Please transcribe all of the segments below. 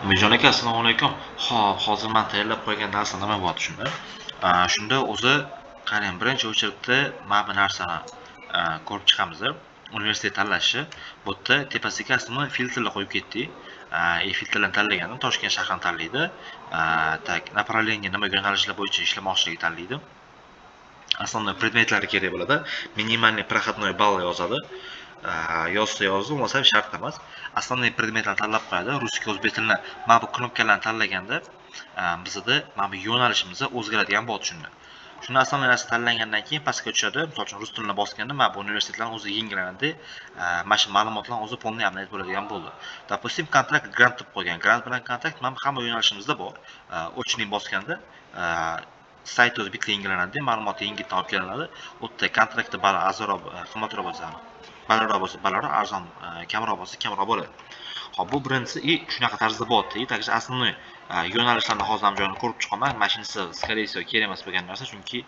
Umijon aka, assalomu alaykum. Xo'p, hozir man tayyorlab qo'ygan narsa nima bo'ladi shunda? Shunda o'zi qarang, birinchi очередь da mana bu narsani ko'rib chiqamiz. Universitet tanlashi. Bu yerda tepasiga основной filtrlar qo'yib ketdik. И filtrlarni tanlaganda Toshkent shahrini tanlaydi. Так, направление, nima yo'nalishlar bo'yicha ishlamoqchiligi tanlaydi. Основной predmetlari kerak bo'ladi. Минимальный проходной балл yozadi. Yozsa yozdi, bo'lmasa shart emas. Основной predmetlarni tanlab qo'yadi. Русский, o'zbek tilini mana bu knopkalarni tanlaganda bizada mana bu yo'nalishimiz o'zgaradigan bo'ladi shunda. Shunda основной narsa tanlangandan keyin pastga tushadi. Misol uchun, rus tilini bosganda mana bu universitetlarni o'zi yengillanadi. Mana shu ma'lumotlar o'zi полный обновить bo'ladigan bo'ldi. Допустим, kontrakt, grant deb qo'ygan. Grant bilan kontrakt mana bu hamma yo'nalishimizda bor. Очный bosganda sayt o'zi bitta yengillanadi, ma'lumot yengildan olib kelinadi. U yerda kontraktda bali arzonroq, qimmatroq bo'lsa, balandroq bo'lsa balandroq, arzon, kamroq bo'lsa kamroq bo'ladi. Xo'p, bu birinchisi и shunaqa tarzda bo'lyapti. И также основной yo'nalishlarni hozir ham joyini ko'rib chiqaman. Mana shunisi, скорее всего, kerak emas bo'lgan narsa, chunki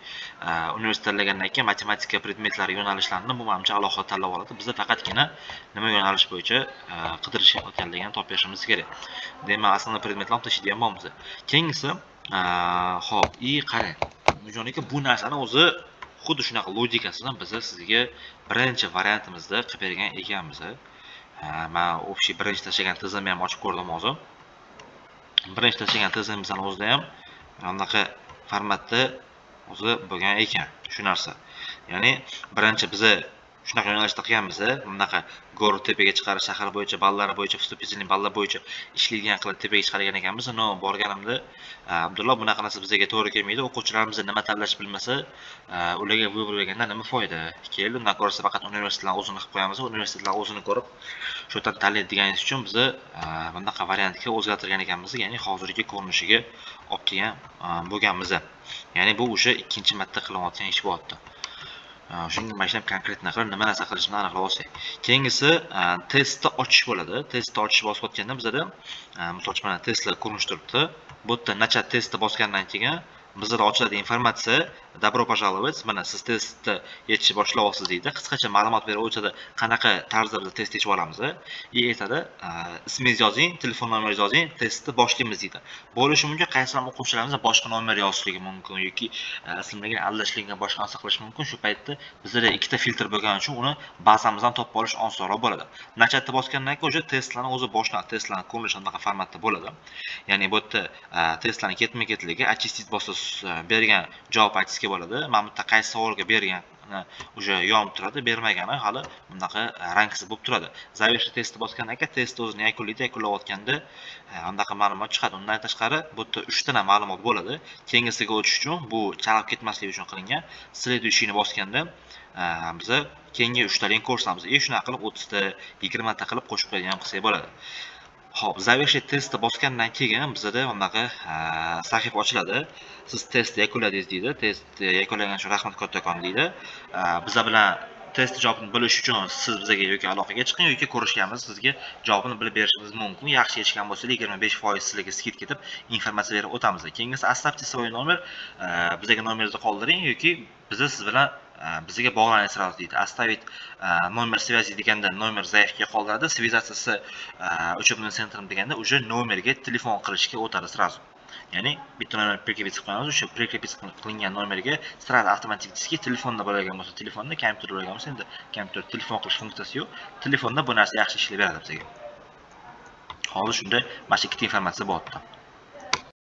universitet tanlagandan keyin matematika predmetlari yo'nalishlarini bu manimcha alohida tanlab oladi. Bizda faqatgina nima yo'nalish bo'yicha qidirish ekanligini topib berishimiz kerak. Demak, основной predmetlarni tashlaydigan bo'lamiz. Keyingisi, xo'p, и qarang, Umijon aka, bu narsani o'zi xuddi shunaqa logikasidan biz sizga birinchi variantimizda qilib bergan ekanmiz. Man общий birinchi tashlagan tizimni ham ochib ko'rdim hozir. Birinchi tashlagan tizimimizni o'zida ham mana bunaqa formatda o'zi bo'lgan ekan shu narsa. Ya'ni birinchi biza shunaqa yo'nalishda qilganmiz, bunaqa город tepaga chiqarish, shahar bo'yicha, ballari bo'yicha, вступительный ballar bo'yicha ishlaydigan qilib tepaga chiqargan ekanmiz. Но borganimda, Abdullo, bunaqa narsa bizga to'g'ri kelmaydi. O'quvchilarimiz nima tanlash bilmasa, ularga выбор berganda nima foyda? Keldi, undan ko'ra faqat universitetlarni o'zini qilib qo'yamiz, universitetlar o'zini ko'rib, shu yerdan tanlaydi deganingiz uchun biza bunaqa variantga o'zgartirgan ekanmiz, ya'ni hozirgi ko'rinishiga olib kelgan bo'lganmiz. Ya'ni bu o'sha ikkinchi marta qilinayotgan ish bo'lyapti. Shunga mana shuni конкретно qilib nima narsa qilishini aniqlab olsak. Keyingisi testni ochish bo'ladi. Testni ochish bosib o'tganda bizada, misol uchun, mana testlar ko'rinish turibdi. Bu yerda "Начать test" ni bosgandan keyin bizada ochiladi informatsiya: "Добро пожаловать, mana siz testni yechishni boshlayapsiz", deydi. Qisqacha ma'lumot berib o'tadi, qanaqa tarzda biz test yechib olamiz. И aytadi, ismingizni yozing, telefon nomeringizni yozing, testni boshlaymiz, deydi. Bo'lishi mumkin, qaysi ham o'quvchilarimiz boshqa nomer yozishligi mumkin yoki ismlarga aldashlikka, boshqa narsa qilishi mumkin. Shu paytda bizada ikkita filtr bo'lgani uchun uni bazamizdan topib olish osonroq bo'ladi. "Начать" bosgandan keyin уже testlarni o'zi boshlanadi. Testlarni ko'rinishi anaqa formatda bo'ladi. Ya'ni bu yerda testlarni ketma-ketligi, "Очистить" bosa, bergan javob очистка bo'ladi. Mana bu yerda qaysi savolga bergan уже yonib turadi, bermagani hali bunaqa rangsiz bo'lib turadi. "Завершить test" ni bosgandan keyin test o'zini yakunlaydi, yakunlayotganda anaqa ma'lumot chiqadi. Undan tashqari bu yerda uchtana ma'lumot bo'ladi. Keyingisiga o'tish uchun, bu chalg'ib ketmasligi uchun qilingan. "Следующий" ni bosganda biza keyingi uchtaligini ko'rsatamiz. И shunaqa qilib 30 ta, 20 ta qilib qo'shib qo'yadigan qilsak bo'ladi. Xo'p, "Завершить test" ni bosgandan keyin bizada bunaqa sahifa ochiladi. "Siz test yakunladingiz", deydi. "Test yakunlagan uchun rahmat kattakon", deydi. Biza bilan test javobini bilish uchun siz bizga yoki aloqaga chiqing yoki ko'rishganmiz, sizga javobini bilib berishimiz mumkin. Yaxshi yechgan bo'lsangiz, 25% sizlarga скидка deb informatsiya berib o'tamiz. Keyingisi "Оставьте свой номер", bizga nomeringizni qoldiring yoki biza siz bilan bizga bog'laning сразу, deydi. "Оставить номер связи" deganda nomer заявка qoldiradi. "Связаться с учебным центром" deganda уже nomerga telefon qilishga o'tadi сразу. Ya'ni bitta nomer прикрепить qilib qo'yamiz, o'sha прикрепить qilingan nomerga сразу avtomatik telefonda bo'ladigan bo'lsa telefonda, kompyuter bo'ladigan bo'lsa, endi kompyuter telefon qilish funksiyasi yo'q. Telefonda bu narsa yaxshi ishlab beradi bizga. Hozir shunda mana shu ikkita informatsiya bo'lyapti.